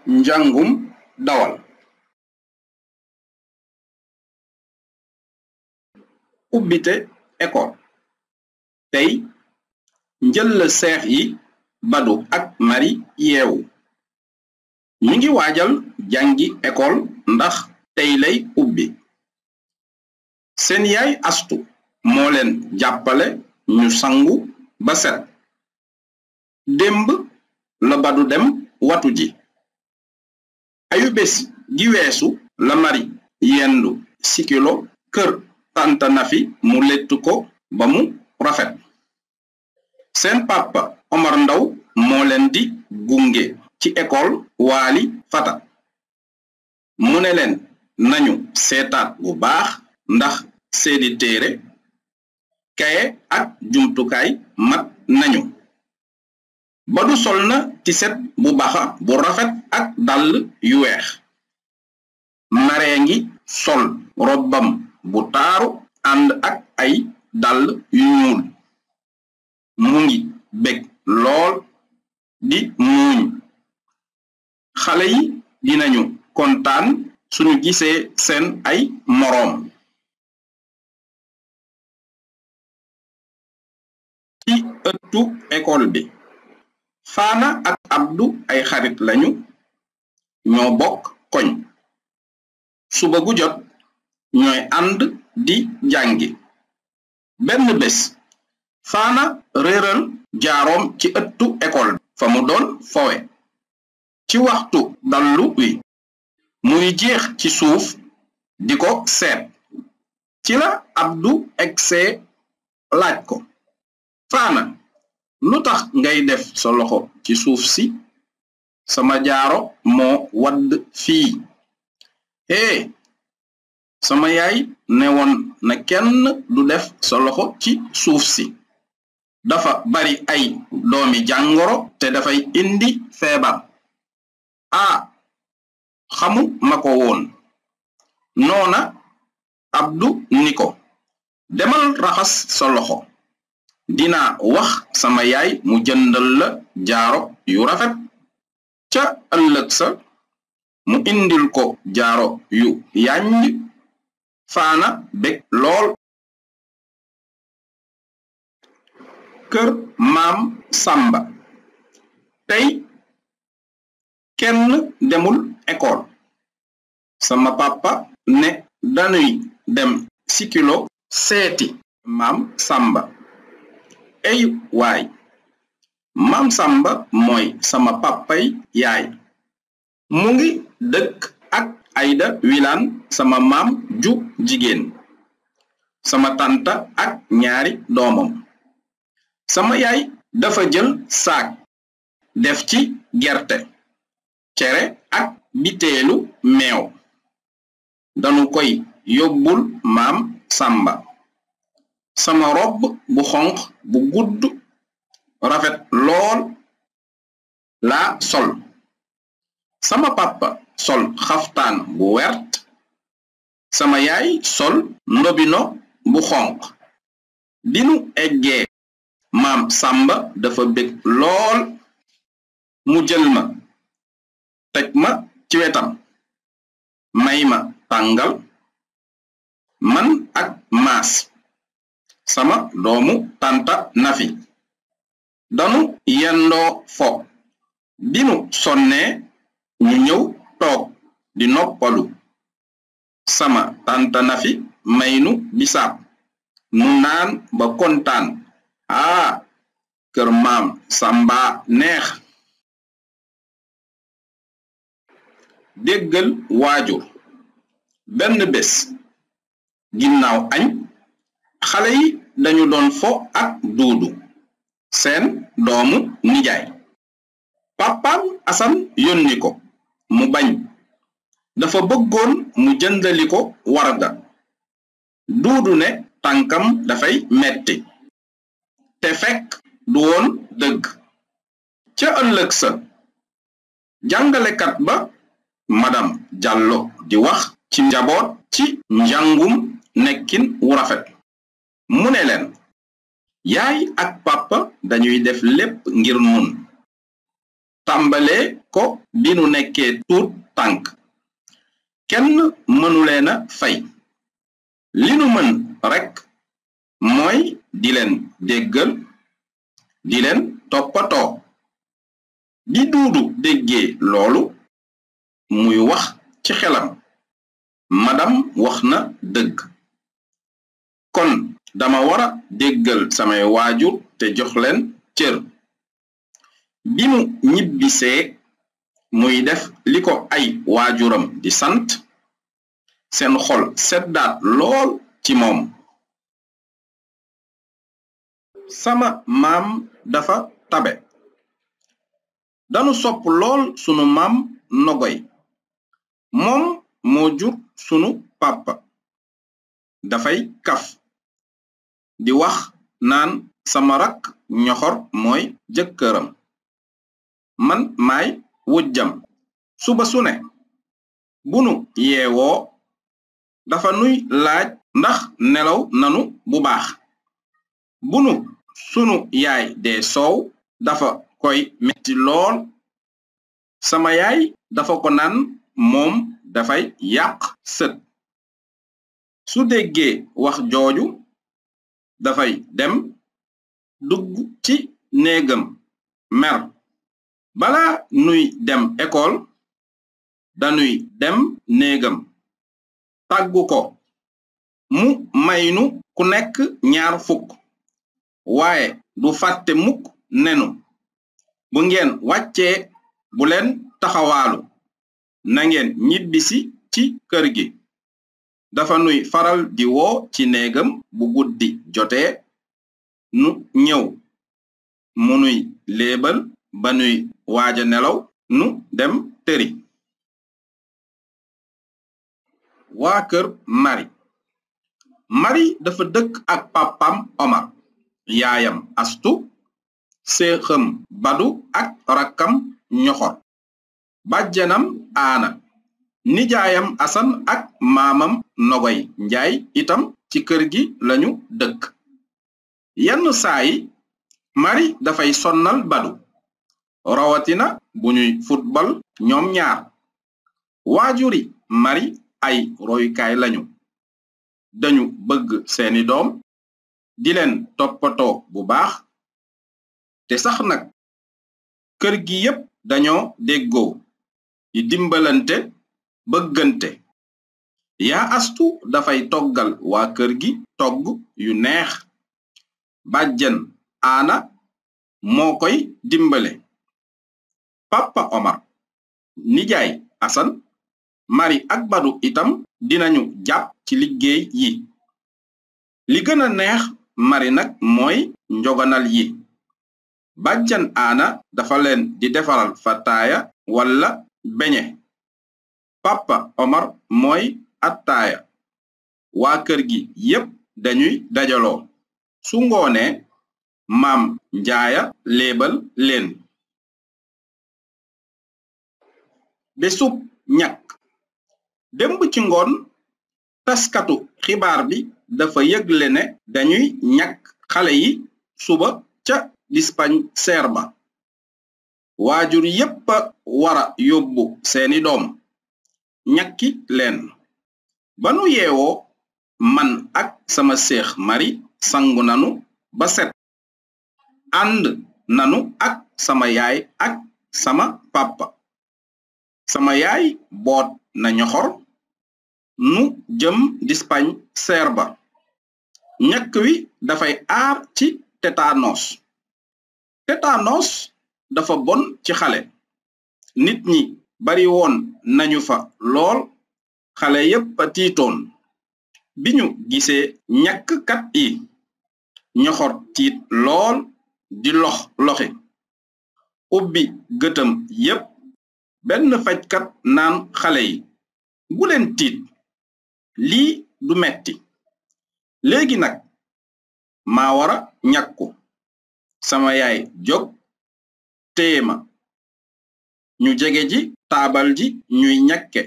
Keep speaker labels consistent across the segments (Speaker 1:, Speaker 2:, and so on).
Speaker 1: njàngum dawal. ubbite école. tey njël seex yi Badu ak Mari yeewu ñu ngi waajal jàngi école ndax tey lay ubbi. seen yaay Astu moo leen jàppale ñu sangu ba set. démb la Badu dem watu ji. ayubés gi weesu la Mari yendu sikilo kër tanta Nafi mu lettu ko ba mu rafet. seen papa Omar Ndaw moo leen di gunge ci école Waali Fata. mu ne leen nañu seetaat bu baax ndax seeni téere kaye ak jumtukaay mat nañu. Badu sol na tiset bu baxa bu rafet ak dàll yu weex. Maree ngi sol robbam bu taaru ànd ak ay dàll yu ñuul. mu ngi bég lool di muuñ. xale yi dinañu kontaan suñu gisee seen ay moroom. ci ëttu école bi. Faana ak Abdu ay xarit lañu ñoo bokk koñ. suba gu jot ñooy ànd di jàngi. benn bés Faana réeral jaaroom ci ëttu école fa mu doon fowe. ci waxtu dallu wi muy jeex ci suuf di ko seet. ci la Abdu egsee laaj ko, Faana lu tax ngay def sa loxo ci suuf si? sama jaaro moo wadd fii. sama yaay newoon na kenn du def sa loxo ci suuf si. dafa bari ay doomi jàngoro te dafay indi feebar. xamu ma ko woon. noona Abdu ni ko, demal raxas sa loxo. dinaa wax sama yaay mu jëndal la jaaro yu rafet. ca ëllëg sa mu indil ko jaaro yu yànj. Faana bég lool. kër maam Samba. tey kenn demul école. sama papa ne dañuy dem sikilo seeti maam Samba. ey waay, maam Samba mooy sama papay yaay. mu ngi dëkk ak Ayda Wilaan sama maam ju jigéen. sama tanta ak ñaari doomam. sama yaay dafa jël saak def ci gerte, cere ak biteelu meew. danu koy yóbbul maam Samba. sama robb bu xonq bu gudd rafet lool laa sol. sama papa sol xaftaan bu wert. sama yaay sol ndobino bu xonq. binu eggee maam Samba dafa bég lool. mu jël ma teg ma ci wetam, may ma tàngal. man ak Maas sama doomu tanta Nafi danu yendoo fo. binu sonnee ñu ñëw toog di noppalu. sama tanta Nafi maynu bisaab nu naan ba kontaan. kër maam Samba neex. déggal waajur. benn bés ginnaaw añ xale yi dañu doon fo ak Duudu, seen doomu nijaay. papaam Asan yónni ko mu bañ. dafa bëggoon mu jëndali ko warga. Duudu ne tànkam dafay metti te fekk du woon dëgg. ca ëllëg sa jàngalekat ba madam Jallo di wax ci njaboot ci njàngum nekkin wu rafet. mu ne leen, yaay ak papa dañuy def lépp ngir nun. tàmbalee ko bi nu nekkee tuut tànk kenn mënuleena fay li nu mën rekk mooy di leen déggal di leen toppatoo di Duudu déggee loolu muy wax ci xelam madam wax na dëgg kon dama wara déggal samay waajur te jox leen cër bi mu ñibbisee muy def li ko ay waajuram di sant seen xol seddaat lool ci moom sama maam dafa tabe danu sopp lool sunu maam Nogoy moom moo jur sunu papa dafay kaf di wax naan sama rakk ñoxor mooy jëkkëram man maay wujjam suba su ne bunu yeewoo dafa nuy laaj ndax nelaw nanu bu baax bunu sunu yaay dee soow dafa koy metti lool sama yaay dafa ko naan moom dafay yàq sët su déggee wax jooju dafay dem dugg ci néegam mer bala nuy dem école danuy dem néegam tàggu ko mu maynu ku nekk 20 waaye du fàtte mukk nenu bu ngeen wàccee bu leen taxawaalu na ngeen ñibbisi ci kër gi dafa nuy faral di woo ci néegam bu guddi jotee nu ñëw mu nuy léebal ba nuy waaja nelaw nu dem tëri waa kër Mari dafa dëkk ak papam Omar yaayam Astu seexam Badu ak rakkam Ñoxor bàjjanam Aana nijaayam Asan ak maamam Nogoy Njaay itam ci kër gi lañu dëkk yenn saayi Mari dafay sonnal Badu rawatina bu ñuy football ñoom ñaar waajuri Mari ay royukaay lañu dañu bëgg seeni doom di leen toppatoo bu baax te sax nag kër gi yépp dañoo déggoo di dimbalante bëggante yaa Astu dafay toggal waa kër gi togg yu neex bàjjen Aana moo koy dimbale papa Omar nijaay Asan Mari ak Badu itam dinañu jàpp ci liggéey yi li gëna neex Mari nag mooy njoganal yi bàjjan Aana dafa leen di defaral fataaya walla beñe papa Omar mooy attaaya waa kër gi yépp dañuy dajaloo su ngoonee maam Njaaya léebal leen bésub ñakk démb ci ngoon taskatu xibaar bi dafa yëgle ne dañuy ñakk xale yi suba ca dispensaire ba waajur yépp wara yóbbu seeni doom ñakki leen banu yeewoo man ak sama seex Mari sangu nanu ba set ànd nanu ak sama yaay ak sama papa sama yaay boot na Ñoxor nu jëm dispensaire ba ñakk wi dafay aar ci tétanos dafa bon ci xale nit ñi bari woon nañu fa lool xale yépp tiitoon bi ñu gisee ñakkkat yi Ñoxor tiit lool di loxi ubbi gëtam yépp benn fajkat naan xale yi bu leen tiit lii du metti léegi nag maa wara ñakku sama yaay jóg téema ñu jege ji taabal ji ñuy ñakke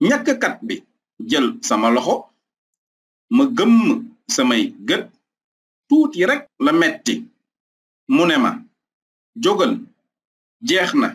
Speaker 1: ñakkkat bi jël sama loxo ma gëmm samay gët tuuti rekk la metti mu ne ma jógal jeex na